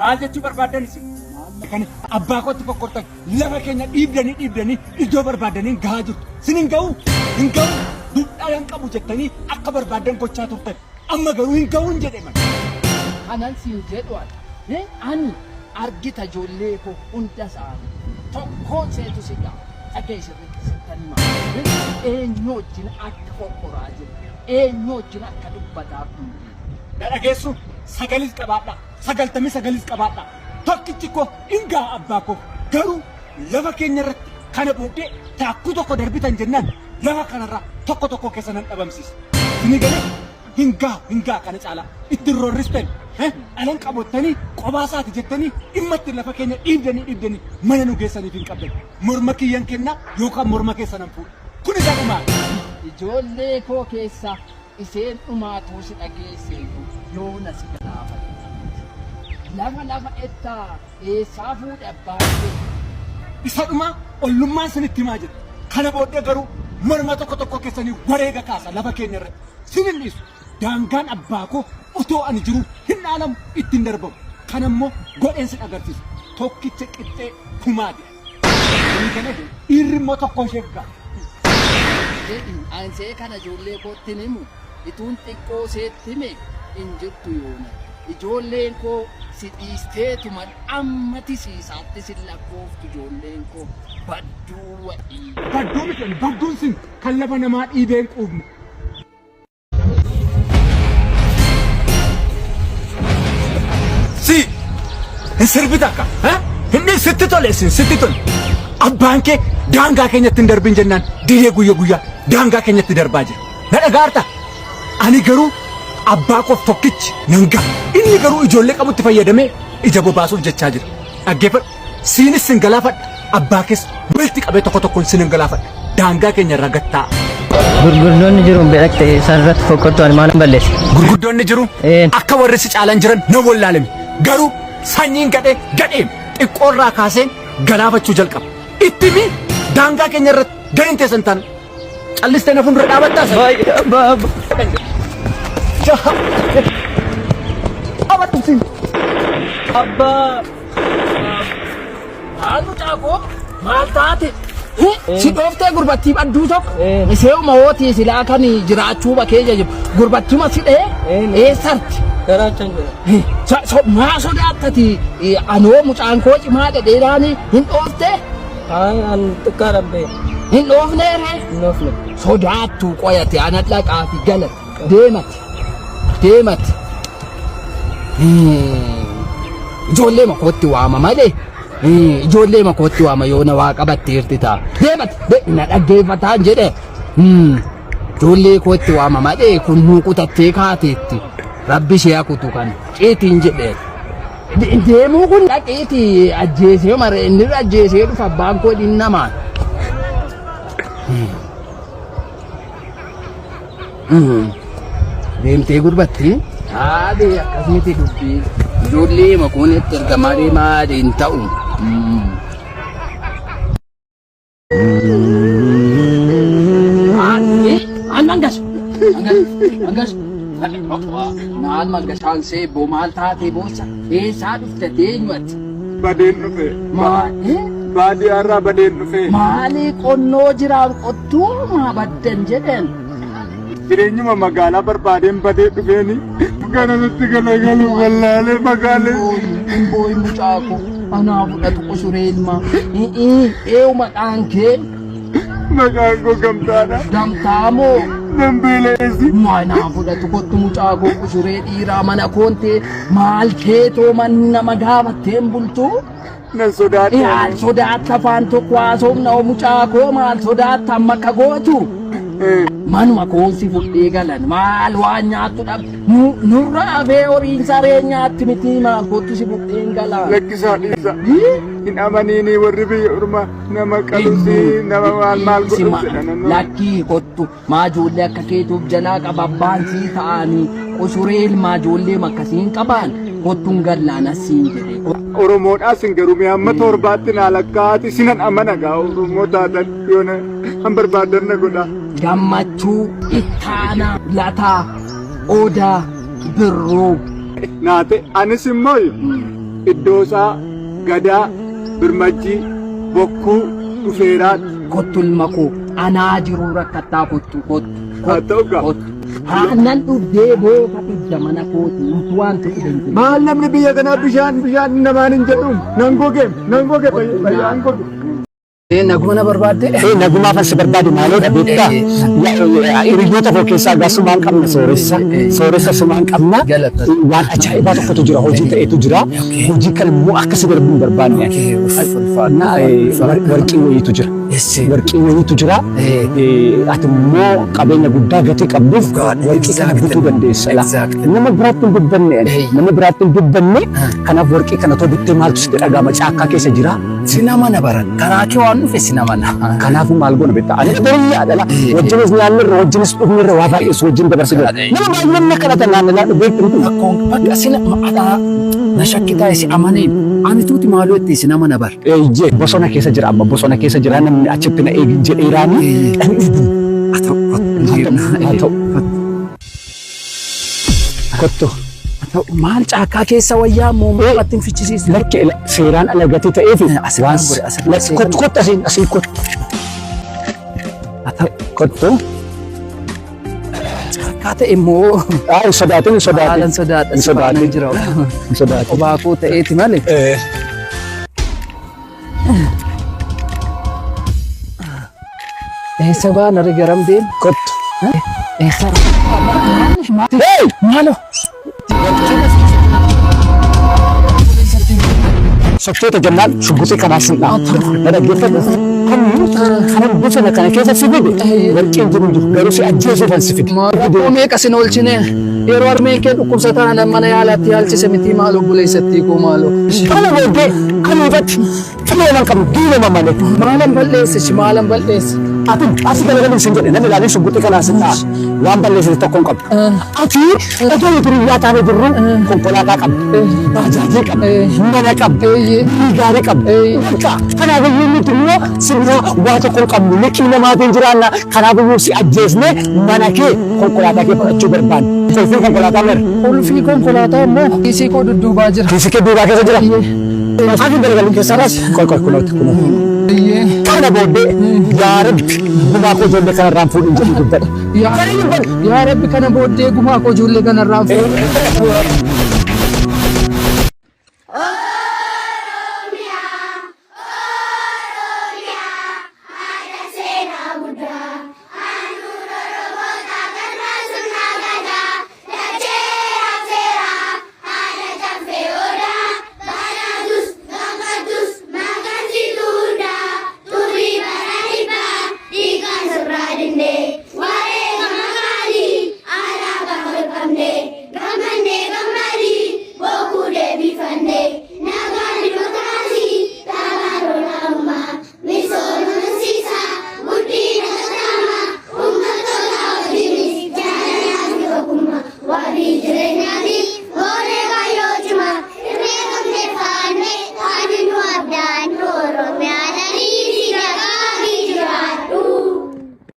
Maal jechuu barbaaddan isin? Kan abbaa kootti fokkortan lafa keenya dhiibdanii dhiibdanii iddoo barbaadaniin gahaa jirtu. Sin hin ga'u hin ga'u dudhaa hin qabu jettanii akka barbaaddan gochaa turtan. Amma garuu hin ga'uun jedhe man. Kanan siin jedhu ani ani argita ijoollee koo hunda isaanii tokkoon seetu si ga'a. Dhaga'i sirriitti sittan hima. Eenyu wajjin akka qorqoraa jiru eenyu wajjin akka dubbataa hin beeku. Na dhageessu sagalis qabaadhaa 99s qabaadhaa tokkichi koo in ga'a abbaa koo garuu lafa keenya irratti kana booddee taakkuu tokko darbitan jennaan lafa kanarraa tokko tokko keessa nan dhabamsiisa. Isinii galee hin ga'a hin ga'a kana caalaa ittiin roorristan dhalan qabottanii qobaa isaati jettanii dhimma ittiin lafa keenya dhiibdanii dhiibdanii mana nu geessaniif hin qabdan. Morma kiyyan kennaa yookaan morma keessa nan fuudha. Kun isa dhumaa. Ijoollee koo keessaa Iseen dhumaatuu si dhageesseeyyuu yoona si galaafatti. Lafa lafa ettaa eessaa fuudhe abbaan kee? Isa dhumaa ollummaan sinitti himaa jira. Kana booddee garuu morma tokko tokko keessanii wareega kaasa lafa keenya irratti. Sin hin dhiisu. Daangaan abbaa koo otoo ani jiruu hin dhaalamu itti hin darbamu. Kana immoo godheen sin agarsiisa. Tokkicha qixxee kumaati. Isinii galee dhiirri immoo tokko isheef ga'a. Jedhi ansee kana ijoollee kootti hin himu ituun xiqqoo seetti hime hin jirtu yoona. Ijoolleen koo si dhiisteetuman amma tisiisaatti sin lakkooftu ijoolleen koo badduu wa'ii. Badduu miti ani badduun sin kan lafa namaa dhiibee hin quufne. Si hin sirbita akka hin sitti tole isin sitti tole. Abbaan kee daangaa keenyatti hin darbin jennaan didee guyya guyyaa daangaa keenyatti darbaa jira. Na dhagaarta? Ani garuu abbaa koof tokkichi nan ga'a. Inni garuu ijoollee qabutti fayyadamee ija bobaasuuf jechaa jira. Dhaggeeffadhu. Siinis sin galaafadha. Abbaa kees walitti qabee tokko tokkoon sin galaafadha. Daangaa keenya irraa gad taa'a. Gurguddoonni jiru beekte isaan irratti fokkortu ani maalan balleesse. Gurguddoonni jiru Een. akka warri si caalan jiran nan wallaalame. Garuu sanyiin gadhee gadhee xiqqoorraa kaaseen galaafachuu jalqaba. Itti mi daangaa keenya irratti gad hin teessan taana. Callistee na fuuldura dhaabattaa sana. Baay'ee abbaa abbaa. Dhaabadhu siin. Abbaa. Maal mucaa koo maal taate? Si dhooftee gurbattii badduu tokko Eh. isee hootii silaa kan jiraachuu bakee jiru gurbattuma si dhee Eh. eessarti? Garaachaan jira. Maa sodaattati anoo mucaan koo cimaa dhedheeraan hin dhooftee? Ay an xiqqaadhaan ba'e. Hin dhoofneere? Hin dhoofne. Sodaattuu qoyate ana dhaqaa fi galate deemati deemati. Ijoollee makootti waama malee ijoollee makootti waama yoo na waa qabatteerti ta'a. Deemati na dhaggeeffataan jedhe. Ijoollee kootti waama malee kun nuu kutattee kaateetti. Rabbi ishee hakutu kan ciitiin jedhee. Deemuu kun dhaqiiti ajjeesee mare inni ajjeesee dhufa abbaan koo dhinnamaan. Deemtee gurbatti. Haadhi akkas miti dubbii. Ijoollee makuun itti ergamaa deemaa hin ta'u. Maal mangas? Mangas? Maal mangashaan seebboo maal taatee boossa? Eessaa dhufte eenyu ati? Badeen dhufe. Maal? Baadiyyaarraa badeen dhufe. Maali qonnoo jiraaf qottuu maa baddan jedheen? Jireenyuma magaalaa barbaadeen badee dhufeeni. Gara nutti galagalu wallaalee magaalee. Hin booyin mucaa koo anaa fudhatu qusuree ilmaa. Eewu maqaan kee Maqaan koo gamtaadha. gamtaa moo? Nan beela'eesi. Anaa fudhatu kottu mucaa koo qusuree dhiiraa mana koontee maal keetoo man nama gaafatteen bultuu? Nan sodaadhe. Maal sodaatta afaan tokko haasofna oo mucaa koo maal sodaatta amma akka gootu? Manuma koonsi fudhee galan maal waan nyaattu dhab nurra hafee horiin saree nyaatti miti maal kottu si fudheen galan. Lakkisaa dhiisa. Hin amaniini warri biyya ormaa nama qalusi nama maal maal godhu jedhan. Lakkii kottu maa ijoollee akka keetuuf jalaa qaba abbaan sii ta'anii qusuree ilmaa ijoollee makkasiin qabaan kottuun gallaan asiin jedhe. Oromoodhaa sin garuu mee hamma torbaatti naa lakkaa'aati sinan amana gaa Oromoo taatan yoona han barbaadan na godha. Gammachuu Ittaanaa Lataa Odaa Birruu. Naate anis immoo Iddoosaa, Gadaa, Birmajjii, Bokkuu, Dhufeeraatti. Kottu ilma koo anaa jiruu rakkattaa kottu kottu. Haa ta'u gaa. Kottu. Aannan dhugdee boofa fidda mana kooti utuu waan ta'e hin jiru. Maal namni biyya kanaa bishaan bishaan namaan hin jedhuun nan goge nan goge fayyaan goge. Naguma na barbaadde. Nagumaaf as barbaade maaloodha beektaa? Hiriyoota koo keessaa egaa sumaan qabna sooressa. Sooressa sumaan qabna. Waan ajaa'ibaa tokkotu jira hojii ta'etu jira. Hojii kana immoo akka si darbu hin barbaanne. Warqii wayiitu jira. Warqii wayiitu jira. Ati immoo qabeenya guddaa gatii qabduuf warqii kana bituu dandeessa. Nama biraatti hin dubbanne. Nama biraatti hin dubbanne. Kanaaf warqii kana too bittee maaltu sitti dhaga'ama caakkaa keessa jira. Sin amana baran. Karaa kee waan dhufe sin amana. Kanaafuu maal goona beektaa? Ani bariyyaa dhala. Wajjinis nyaannirra, wajjinis dhugnirra waa baay'ees wajjin dabarsinirra. Nama baay'een na kadhata naannoo beektu miti. Rakkoon bakka sila maqaa na shakkitaa isi amaneen. Ani tuuti maaloo itti isin amana bar. Eeyyee bosona keessa jira amma bosona keessa jira namni achitti na eegin jedheeraani. Haa ta'u. Haa ta'u. Kottu. Maal caakkaa keessa wayyaa immoo maalatti hin fichisiisu? Lakki seeraan ala gatii ta'eef Asirraan waan godhe, asirraan lakki kottu kottu asiin asiin kottu. Haa ta'u. Kottu. Caakkaa ta'e immoo Aa hin sodaatin hin sodaatin. haalan sodaadha. Hin sodaatin. Jira. Hin sodaatin. Kophaa koo ta'eeti malee. Eessa baana garam deemu? Kottu. Eessa? Maalo? Sochoota jennaan shugguxii kanaa sin dha'a. Na dhaggeeffadhu. Kanan bosona kana keessa si fide warqeen jiru jiru garuu si ajjeesuufan si fide. Rakkoo meeqa sin oolchine yeroo harmeen kee dhukkubsataa ana mana yaalaatti yaalchise miti maal obboleessattii koo maaloo. Kana booddee kan ifatti filooma qabnu diinoma malee. Maalan balleesse maalan balleesse. Ati asi galagalii sin jedhe namni ilaalee shugguxii kanaa sin dha'a. Waan balleessite tokko hin qabdu. Ati otoo nuti hiriyaa taanee jirru konkolaataa qabda, baajaajii qabda, mana qabda, birrii gaarii qabda. Bakka kanaafiyyuu nuti immoo sirna waa tokko hin qabnu liqii namaatiin jiraanna kanaafiyyuu si ajjeesnee mana kee konkolaataa kee fudhachuu barbaanna. Qulfii konkolaataa meera? Qulfii konkolaataa immoo kiisii koo dudduubaa jira. Kiisii kee duubaa keessa jira. Maqaa kee galagalii keessaa baasi. Qoy qoy kunooti kunooti. Kana booddee yaa Rabbi gumaa koo ijoollee kanarraan fuudhin jedhii dubbadhu. Yaa Rabbi kana booddee gumaa koo ijoollee kanarraan fuudhi.